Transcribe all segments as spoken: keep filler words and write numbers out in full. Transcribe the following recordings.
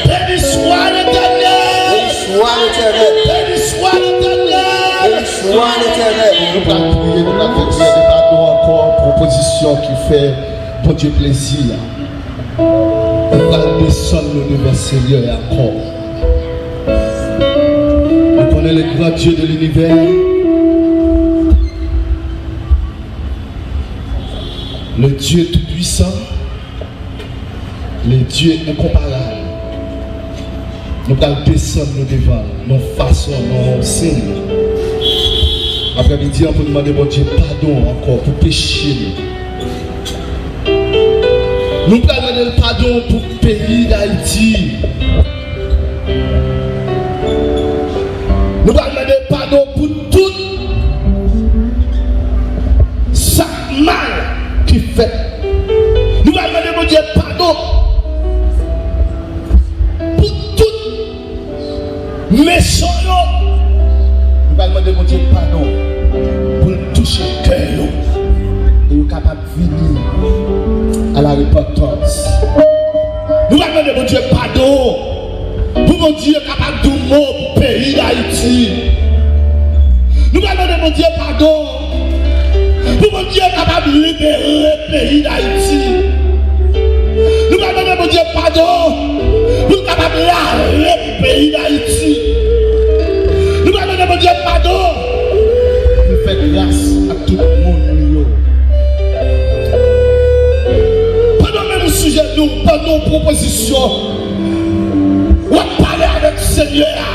Béni soit l'Éternel. Béni soit l'Éternel. Béni soit l'Éternel. Béni soit l'Éternel. Nou pral priye, nou pral fè priyè de padon ankò pou opozisyon ki fè Bondye plezi a. Nou pral desann nou devan Senyè a ankò. Nou konnen le grand Dieu de l'univers, le Dieu tout-puissant, le Dieu incomparable. Nou pral desann nou devan l, nan fason, nan Senyè. Aprèmidi an, pou nou mande Bondye padon ankò pou peche nou. Nou pral mande l padon pou peyi Dayiti. Nou pral mande padon pou tout sa k mal ki fèt. Nou pral mande Bondye padon pou tout mechan yo. Nou pral mande Bondye padon pou l touche kè yo. E yo kapab vini à la repentance. Nou pral mande Bondye padon pou Bondye kapab di yon mo pou peyi Dayiti. Nou pral mande Bondye padon pou Bondye kapab libere peyi Dayiti. Nou pral mande Bondye padon pou l kapab lave peyi Dayiti. Nou pral mande Bondye padon pou l fè gras ak tout moun li yo. Pandan menm sijè nou, pandan yon pwopozisyon, w ap pale avèk Senyè a.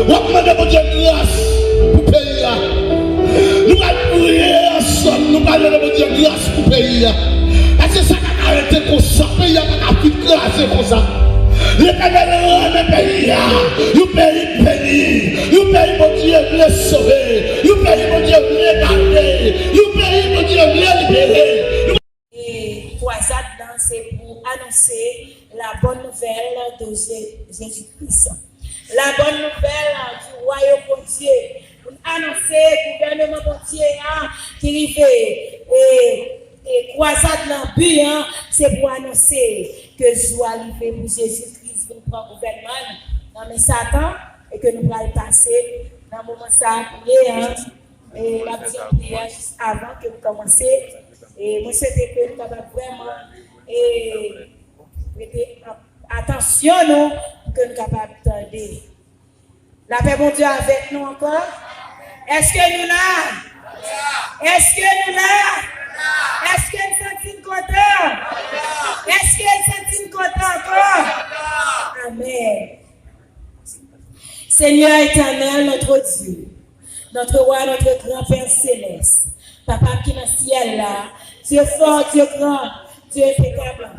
W ap mande Bondye gras pou peyi a. Nou pral priye ansanm, nou pral mande Bondye gras pou peyi a. Paske sa pa ka rete konsa, peyi a pa ka fin kraze konsa. Letènèl renmen peyi a, yon peyi beni, yon peyi Bondye vle sove, yon peyi Bondye vle gade, yon peyi Bondye vle libere. E kwazad lan se pou anonse la bonne nouvelle de Jé- Jésus-Christ. La bonne nouvelle du royaume Bondye. Pou n anonse gouvènman Bondye a ki rive. E, e kwazad lan, bi an, se pou anonse ke jou a rive pou Jezi Kris vin pran gouvènman l nan men Satan e ke nou pral pase nan moman sa a priye an. E n ap di yon priyè jis avan ke n kòmanse. E mwen swete ke nou kapab vrèman, e, prete a- atansyon nou pou ke nou kapab tande. Lapè Bondye avèk nou ankò. Èske nou la? Èske nou la? Èske n santi n kontan? Èske n santi n kontan ankò? Amèn. Seigneur éternel, notre Dieu, notre roi, notre grand Père céleste, Papa ki nan syèl la, Dieu fort, Dieu grand, Dieu impeccable,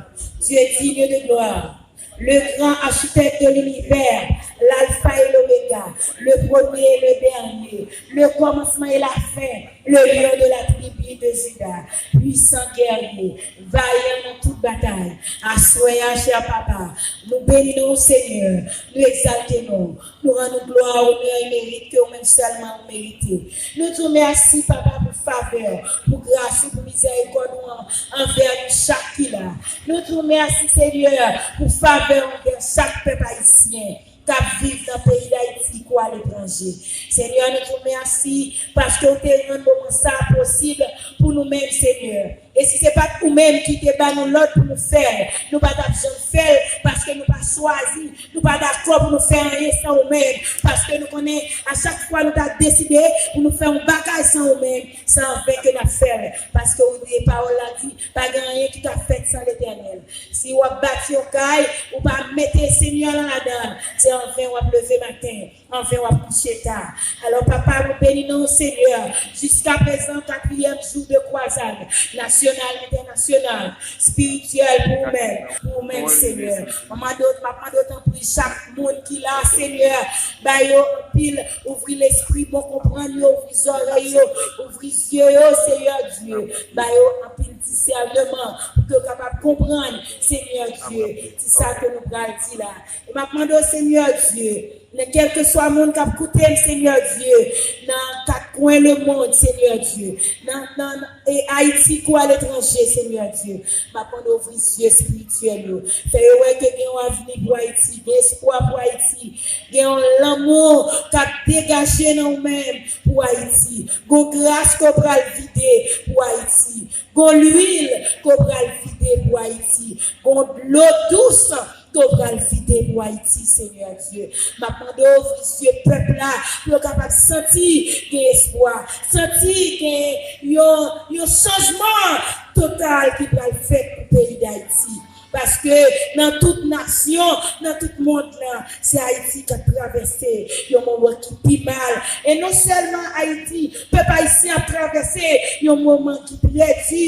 Dieu digne de gloire, le grand architecte de l'univers, l'alpha et l'oméga, le premier et le dernier, le commencement et la fin, le lion de la tribu de Juda, puissant guerrier, vayan nan tout batay. Aswè a, chè Papa, nou beni non w, Senyè, nou egzalte non w, nou rann ou glwa, onè e merit ke ou menm sèlman ou merite. Nou di w mèsi, Papa, pou favè, pou gras ou, pou mizèrikòd ou an- anvè nou chak ki la. Nou di w mèsi, Senyè, pou favè ou anvè chak pèp ayisyen k ap viv nan peyi Dayiti kou aletranje. Senyè, nou di w mèsi paske w te rann moman sa a posib pou nou menm, Senyè. E si se pa t ou menm ki te ba nou lòd pou nou fè l, nou pa t ap janm fè l, paske nou pa chwazi, nou pa dakò pou nou fè anyen san ou menm, paske nou konnen a chak fwa nou ta deside pou nou fè yon bagay san ou menm, se anven ke n ap fè l, paske ou di, pawòl la di, pa gen anyen ki ka fèt san Letènèl. Si w ap bati yon kay, ou pa mete Senyè lan ladan l, se anven w ap leve maten, anven w ap kouche ta. Alò, Papa, nou beni non w, Senyè, jiskaprezan, katriyèm jou de kwazad nasyonal, entènasyonal, espirityèl pou ou menm, pou ou menm, Senyè. M ap mande w, m ap mande w, tanpri, chak moun ki la, Senyè, ba yo anpil, ouvri lespri, bon konprann yo, ouvri zòrèy yo, ouvri zye yo, Senyè Dye, ba yo anpil disèneman pou ke yo kapab konprann, Senyè Dye, ti sa ke nou pral di la. E m ap mande w, Senyè Dye, men kèlkeswa moun k ap koute m, Senyè Dye, nan kat Pwen lemonn, Senyè Dye. Nan, nan, e Ayiti kou aletranje, Senyè Dye. M ap mande w ouvri zye espirityèl yo. Fè yo wè ke gen yon avni pou Ayiti, gen espwa pou Ayiti. Gen yon lanmou k ap degaje nan ou menm pou Ayiti. Gon gras ke w pral vide pou Ayiti. Gon lwil ke w pral vide pou Ayiti. Gon dlo dous ke w pral vide pou Ayiti, Senyè Dye. M ap mande w ouvri zye pèp la pou yo kapab santi gen espwa, santi gen yon, yon chanjman total ki pral fèt pou peyi Dayiti. Paske nan tout nasyon, nan tout mond lan, se Ayiti k ap travèse yon moman ki pi mal. E non sèlman Ayiti, pèp ayisyen ap travèse yon moman ki trè di,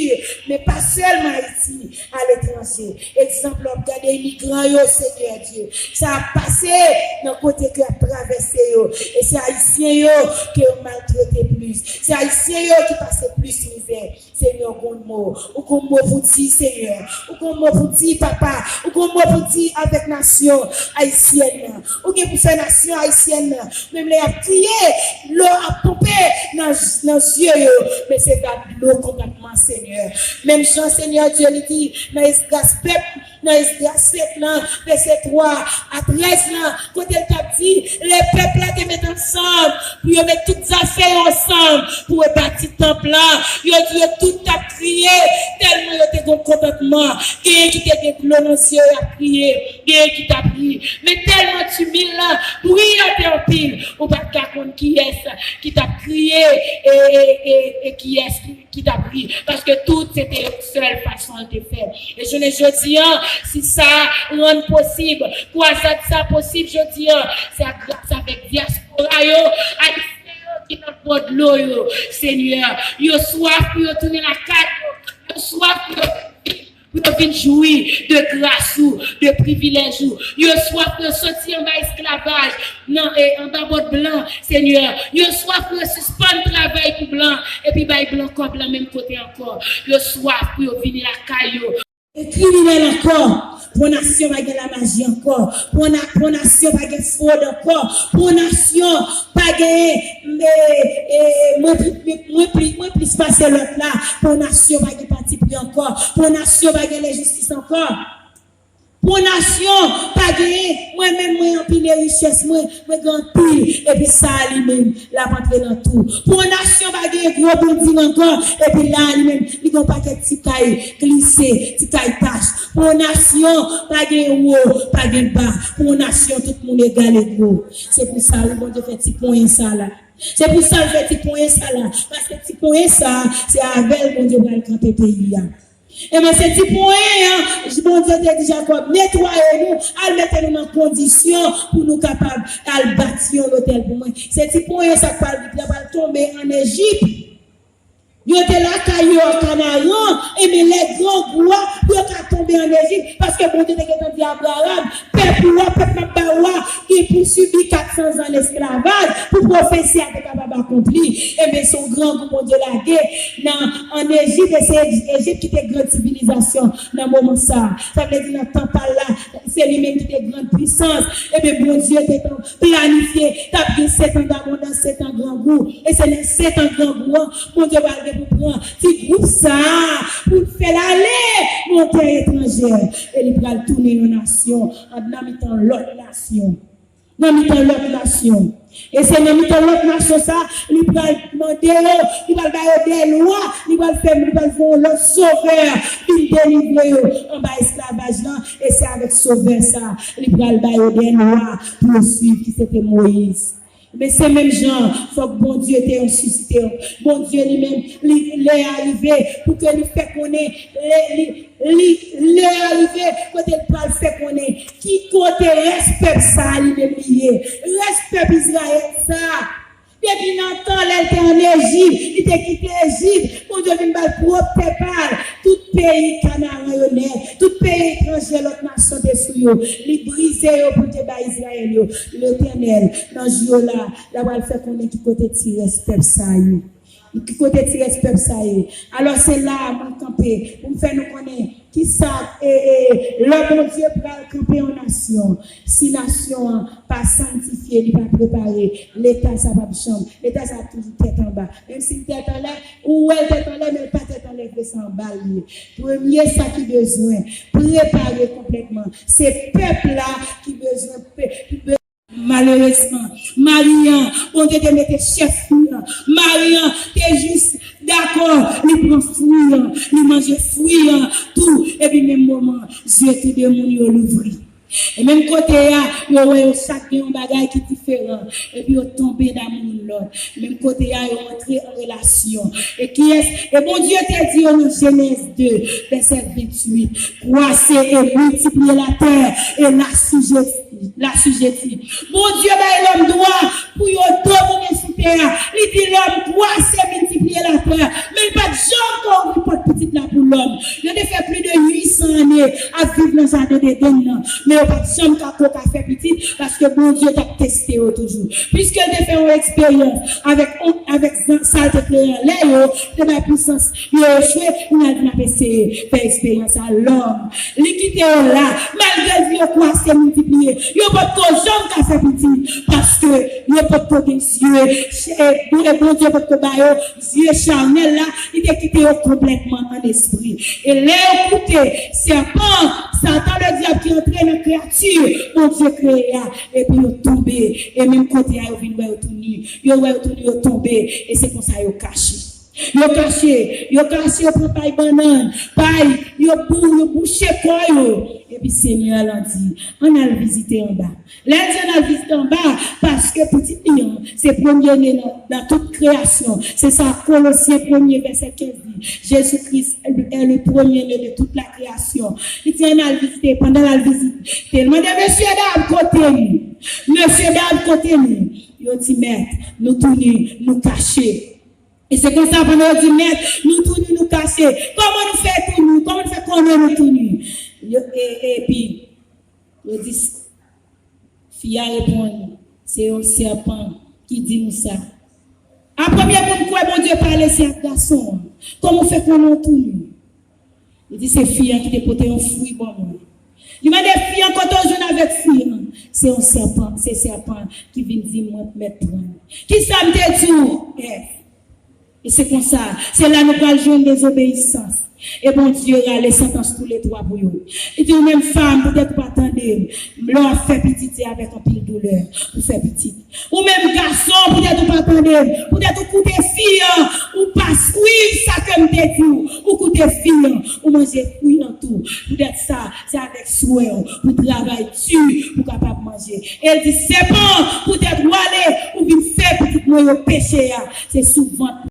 men pa sèlman Ayiti, aletranje. Egzanp, lè w ap gade imigran yo, Senyè Dye, sa ap pase nan kote ke y ap travèse yo. E se Ayisyen yo ke yo maltrete plis. Se Ayisyen yo ki pase plis mizè. Senyè, ou gon mo. Ou gon mo pou di, Senyè. Ou gon mo pou di, Papa. Ou gon mo pou di avèk nasyon ayisyèn nan. Ou gen pou fè nasyon ayisyèn nan. Menm lè y ap kriye, dlo ap ponpe nan, nan zye yo. Men se pa dlo kontantman, Senyè. Menm jan, Senyè Dye, li di nan Esdras pèp, nan Esdras sèt lan, vèsè twa a trèz lan, kote l t ap di, lè pèp la te met ansanm pou yo met tout zafè yo ansanm pou yo bati tanp lan, yo di yo tout t ap kriye, tèlman yo te gon kontantman. Genyen ki te gen dlo nan zye yo, y ap kriye, genyen ki t ap ri. Men tèlman timil lan, bri an te anpil, ou pa t ka konn kiyès ki t ap kriye e, e, e, e kiyès ki ki t ap ri, paske tout se te yon sèl fason l te fè. E jounen jodi an, si sa rann posib, kwazad sa posib jodi an, se a gras avèk dyaspora yo, ayisyen yo ki nan bò dlo yo, Senyè, yo swaf pou yo tounen lakay yo, yo swaf pou yo pou yo vin jwi de gras ou, de privilèj ou. Yo swaf pou yo soti anba esklavaj, nan, e, anba bòt blan, Senyè. Yo swaf pou yo sispann travay pou blan, epi bay blan kòb lan menm kote ankò. Yo swaf pou yo vini lakay yo. E kriminèl ankò. Pou nasyon pa gen lamaji ankò. Pou na-, pou nasyon pa gen fwod ankò. Pou nasyon pa gen, e, e, mwen pli, mwen pli, mwen plis pase lòt la. Pou nasyon pa gen patipri ankò. Pou nasyon pa gen lenjistis ankò. Pou nasyon pa gen, mwen menm mwen anpile richès mwen, mwen gen anpil, epi sa a li menm, l ap antre nan twou. Pou nasyon pa gen gwo bilding ankò, epi la a li menm, li gen yon pakèt ti kay glise, ti kay tach. Pou yon nasyon, pa gen wo, pa gen ba. Pou yon nasyon, tout moun egal ego. Se pou sa, wi, Bondye fè ti ponyen sa la. Se pou sa l fè ti ponyen sa la. Paske ti ponyen sa, se avè l Bondye pral kanpe peyi a. Ebyen, se ti ponyen an, Bondye te di Jakòb, netwaye nou, al mete nou nan kondisyon pou nou kapab al bati yon lotèl pou mwen. Se ti ponyen sa k pral, ki pral tonbe ann Ejip. Yo te lakay yo an Kanaran, ebyen lè grangou a, pou yo ka tonbe ann Ejip, paske Bondye te gentan di Abraram, pèp ou a, pèp m ap ba ou a, ki pou sibi kat san zan esklavaj, pou pwofesi a te kapab akonpli. Ebyen, se yon grangou Bondye lage nan, ann Ejip, e se Ej-, Ejip ki te gran sivilizasyon nan moman sa a. Sa vle di nan tan pa l la, se li menm ki te gran pwisans. Ebyen, Bondye te tan planifye, t ap gen sèt an dabondans, sèt an grangou. E se nan sèt an grangou an, Bondye pral gen pou pran ti gwoup sa a, pou l fè l ale nan tè etranjè. E li pral tounen yon nasyon, an, nan mitan lòt nasyon. Nan mitan lòt nasyon. E se nan mitan lòt nasyon sa a, li pral mande yo, li pral ba yo de lwa, li pral fè, li pral fè yon lòt sovè vin delivre yo anba esklavaj lan. E se avèk sovè sa a, li pral ba yo de lwa pou yo swiv, ki se te Moyiz. Men se menm jan, fòk Bondye te resisite yo. Bondye li menm, li, lè a rive pou ke li fè konnen, lè, li, li, lè a rive kote l pral fè konnen ki kote rès pèp sa a li menm li ye. Rès pèp Izrayèl sa a, depi nan tan lè l te ann Ejip, li te kite Ejip, Bondye vin ba l pwòp tè pa l. Tout peyi Kanaran yo nèt, tout peyi etranjè lòt nasyon te sou yo. Li brize yo pou l te bay Izrayèl yo. Letènèl, nan jou yo la, l ap al fè konnen ki kote ti rès pèp sa a ye. Ki kote ti rès pèp sa ye? Alò, se la a mwen kanpe pou m fè nou konnen kisa, e, e, lè Bondye pral kanpe yon nasyon, si nasyon an pa sanntifye, li pa prepare, Leta sa p ap janm, Leta sa ap toujou tèt anba. Menm si l tèt anlè, ou wè l tèt anlè, men l pa tèt anlè vre, se anba l ye. Premye sa ki bezwen prepare konplètman, se pèp la ki bezwen pe-, ki be-, malerezman, mari an, Bondye te mete chèf fi an. Mari an te jis dakò, li pran fwi an, li manje fwi an, tou, epi menm moman, zye tou de moun yo louvri. E menm kote a, yo wè yo chak gen yon bagay ki diferan, epi yo tonbe damou youn lòt. Menm kote a, yo antre an relasyon. E kiyès? E Bondye te di yo nan Jenèz de, vèsè venntuit, kwase e miltipliye latè e lasijeti, lasijeti. Bondye bay lòm dwa pou yo domine sou tè a. Li di lòm kwase, miltipliye latè. Men li pa t janm ka ouvri pòt pitit la pou lòm. Yo te fè plis de uit san ane ap viv nan jaden Edenn nan. Men yo pa t janm ka ko ka fè pitit paske Bondye t ap teste yo toujou. Piske l te fè yon eksperyans avèk, avèk sa l te kreye anlè yo, te bay pwisans yo echwe, kounye a l vin ap eseye fè eksperyans a lòm. Li kite yo la, malgre l di yo kwase, miltipliye, yo potko janm ka fè pitit, paske yo potko gen zye, e Bondye potko ba yo zye chanèl la, li te kite yo konplètman an espri. E lè yo koute sèpan, Satan Ledyab ki antre nan kreyati Bondye kreye a, epi yo tonbe, e menm kote a yo vin wè yo tou ni, yo wè yo tou ni, yo tonbe, e se konsa yo kache. Yo kache, yo kache, yo pran pay bannann, pay, yo bou-, yo bouche kò yo. Epi Senyè a di, ann al vizite anba. Lè l di ann al vizite anba, paske pitit li an, se premye ne nan, nan tout kreyasyon. Se sa Kolosyen premye vèsè kenz di. Jésus-Christ est le, est le premier-né de toute la création. Li di ann al vizite, pandan l al vizite, l mande mesye dam kote nou. Mesye dam kote nou. Yo di mèt, nou tou ni, nou kache. E se konsa pandan yo di mèt, nou tou ni, nou kache. Kòman nou fè tou ni? Kòman nou fè konnen nou tou ni? Yo, e, epi, yo di, fi a reponn, se yon sèpan ki di nou sa. A premye moun kwè Bondye pale se ak gason an. Kòman w fè konnen w tou ni? Li di se fi an ki te pote yon fwi ban mwen. Li mande fi an kote w jwenn avèk fwi an. Se yon sèpan, se sèpan ki vin di mwen mèt pran. Kisa m te di w, Èv? E se konsa, se la nou pral jwenn dezobeyisans. E Bondye rale santans toulètwa pou yo. Li di, ou menm fanm, poutèt ou pa tande m, lè w ap fè pitit, se avèk anpil doulè ou fè pitit. Ou menm gason, poutèt ou pa tande m, poutèt ou koute fi an, ou pa swiv sa ke m te di w, ou koute fi an, ou manje fwi an tou. Poutèt sa, se avèk swè w, ou travay di, ou kapab manje. E l di, sèpan, poutèt ou ale, ou vin fè pitit mwen yo peche a, se sou vant